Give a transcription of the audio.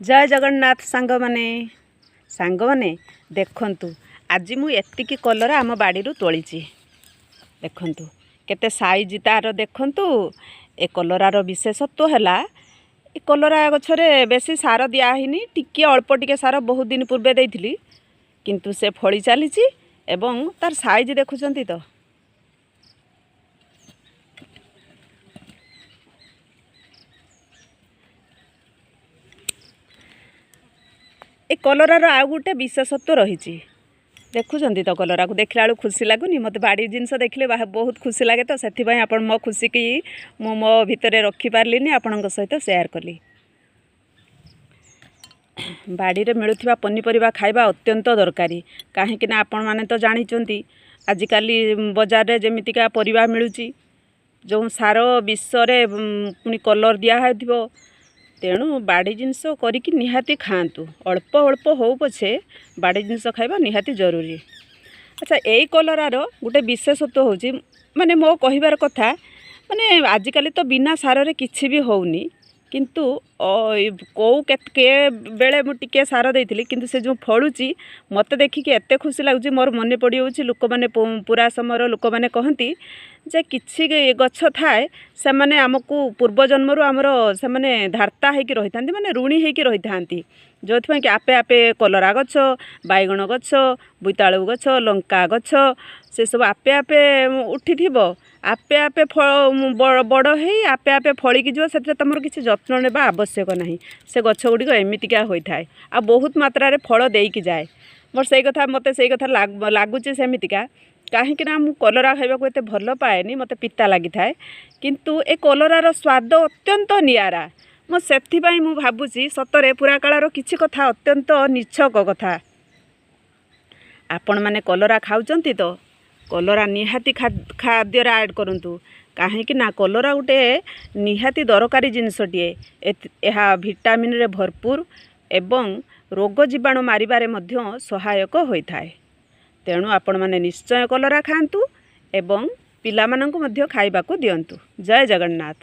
ଜୟ ଜଗନ୍ନାଥ ସାଙ୍ଗମାନେ। ସାଙ୍ଗମାନେ ଦେଖନ୍ତୁ, ଆଜି ମୁଁ ଏତିକି କଲରା ଆମ ବାଡ଼ିରୁ ତୋଳିଛି। ଦେଖନ୍ତୁ କେତେ ସାଇଜ୍ ତାର। ଦେଖନ୍ତୁ, ଏ କଲରାର ବିଶେଷତ୍ୱ ହେଲା, ଏ କଲରା ଗଛରେ ବେଶୀ ସାର ଦିଆହେଇନି। ଟିକିଏ ଅଳ୍ପ ଟିକେ ସାର ବହୁତ ଦିନ ପୂର୍ବେ ଦେଇଥିଲି, କିନ୍ତୁ ସେ ଫଳି ଚାଲିଛି ଏବଂ ତାର ସାଇଜ୍ ଦେଖୁଛନ୍ତି ତ। ଏ କଲରାର ଆଉ ଗୋଟେ ବିଶେଷତ୍ୱ ରହିଛି। ଦେଖୁଛନ୍ତି ତ, କଲରାକୁ ଦେଖିଲା ବେଳକୁ ଖୁସି ଲାଗୁନି? ମୋତେ ବାଡ଼ି ଜିନିଷ ଦେଖିଲେ ବହୁତ ଖୁସି ଲାଗେ ତ, ସେଥିପାଇଁ ଆପଣ ମୋ ଖୁସିକି ମୁଁ ମୋ ଭିତରେ ରଖିପାରିଲିନି, ଆପଣଙ୍କ ସହିତ ସେୟାର କଲି। ବାଡ଼ିରେ ମିଳୁଥିବା ପନିପରିବା ଖାଇବା ଅତ୍ୟନ୍ତ ଦରକାରୀ, କାହିଁକିନା ଆପଣମାନେ ତ ଜାଣିଛନ୍ତି ଆଜିକାଲି ବଜାରରେ ଯେମିତିକା ପରିବା ମିଳୁଛି, ଯେଉଁ ସାର ବିଷରେ ପୁଣି କଲର୍ ଦିଆହେଉଥିବ। ତେଣୁ ବାଡ଼ି ଜିନିଷ କରିକି ନିହାତି ଖାଆନ୍ତୁ। ଅଳ୍ପ ଅଳ୍ପ ହଉ ପଛେ ବାଡ଼ି ଜିନିଷ ଖାଇବା ନିହାତି ଜରୁରୀ। ଆଚ୍ଛା, ଏଇ କଲରାର ଗୋଟେ ବିଶେଷତ୍ୱ ହେଉଛି, ମାନେ ମୋ କହିବାର କଥା, ମାନେ ଆଜିକାଲି ତ ବିନା ସାରରେ କିଛି ବି ହେଉନି, କିନ୍ତୁ କେଉଁ କେତେ ବେଳେ ମୁଁ ଟିକିଏ ସାର ଦେଇଥିଲି, କିନ୍ତୁ ସେ ଯେଉଁ ଫଳୁଛି ମୋତେ ଦେଖିକି ଏତେ ଖୁସି ଲାଗୁଛି। ମୋର ମନେ ପଡ଼ିଯାଉଛି, ଲୋକମାନେ ପୁରା ସମୟର ଲୋକମାନେ କହନ୍ତି ଯେ କିଛି ଗଛ ଥାଏ, ସେମାନେ ଆମକୁ ପୂର୍ବଜନ୍ମରୁ ଆମର ସେମାନେ ଧାର୍ତା ହେଇକି ରହିଥାନ୍ତି, ମାନେ ଋଣୀ ହେଇକି ରହିଥାନ୍ତି, ଯେଉଁଥିପାଇଁ କି ଆପେ ଆପେ କଲରା ଗଛ, ବାଇଗଣ ଗଛ, ବୋଇତାଳୁ ଗଛ, ଲଙ୍କା ଗଛ, ସେସବୁ ଆପେ ଆପେ ଉଠିଥିବ, ଆପେ ଆପେ ବଡ଼ ହେଇ ଆପେ ଆପେ ଫଳିକି ଯିବ। ସେଥିରେ ତୁମର କିଛି ଯତ୍ନ ନେବା ଆବଶ୍ୟକ ନାହିଁ। ସେ ଗଛ ଗୁଡ଼ିକ ଏମିତିକା ହୋଇଥାଏ ଆଉ ବହୁତ ମାତ୍ରାରେ ଫଳ ଦେଇକି ଯାଏ। ମୋର ସେଇ କଥା, ମୋତେ ସେଇ କଥା ଲାଗୁଛି ସେମିତିକା, କାହିଁକିନା ମୁଁ କଲରା ଖାଇବାକୁ ଏତେ ଭଲ ପାଏନି, ମୋତେ ପିତା ଲାଗିଥାଏ, କିନ୍ତୁ ଏ କଲରାର ସ୍ୱାଦ ଅତ୍ୟନ୍ତ ନିଆରା। ମୁଁ ସେଥିପାଇଁ ମୁଁ ଭାବୁଛି ସତରେ ପୁରାକାଳର କିଛି କଥା ଅତ୍ୟନ୍ତ ନିଛକ କଥା। ଆପଣମାନେ କଲରା ଖାଉଛନ୍ତି ତ? କଲରା ନିହାତି ଖାଦ୍ୟରେ ଆଡ଼୍ କରନ୍ତୁ, କାହିଁକି ନା କଲରା ଗୋଟେ ନିହାତି ଦରକାରୀ ଜିନିଷଟିଏ। ଏହା ଭିଟାମିନରେ ଭରପୁର ଏବଂ ରୋଗ ଜୀବାଣୁ ମାରିବାରେ ମଧ୍ୟ ସହାୟକ ହୋଇଥାଏ। ତେଣୁ ଆପଣମାନେ ନିଶ୍ଚୟ କଲରା ଖାଆନ୍ତୁ ଏବଂ ପିଲାମାନଙ୍କୁ ମଧ୍ୟ ଖାଇବାକୁ ଦିଅନ୍ତୁ। ଜୟ ଜଗନ୍ନାଥ।